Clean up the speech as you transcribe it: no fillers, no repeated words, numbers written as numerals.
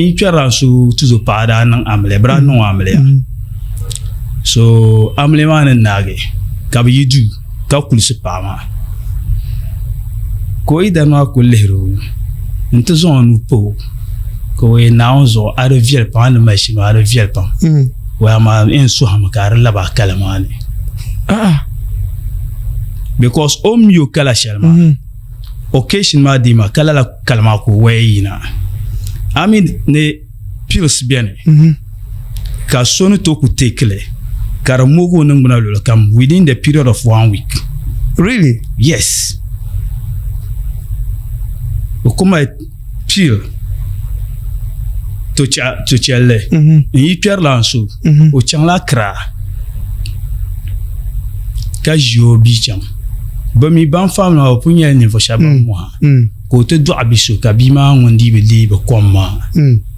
N kpɛrila n su tuzo paɣa daa niŋ amiliya bi daa niŋ o amiliya so amiliya maa ni naagi ka bi yi duu ka kulisi paɣa maa ka o yidana maa ku lihiri o n ti zaŋ o nuu pa o ka o yɛli Naawuni zuɣu a di viɛli pam a ni mali shɛm maa a di viɛli pam o amaa n yɛn suhimi ka a di labi a kala maa ni because o ni mi o kala shɛli maa occasion maa dii maa ka lala kali maa ka o waya yina a mi ni pills beni ka so ni tooi ku take li ka di moogi o niŋgbuna luɣili kam within the period of one week. Really? Yes. O ku mali pill tochɛlli n yi kpɛrila n so o chaŋla Accra ka ʒi o bia chaŋ bi mi ban family maa bi pun nyɛla ninvuɣu shɛba ban moha ka o ti dɔɣi bia so ka bia maa ŋun dii bi deei bi kom maa.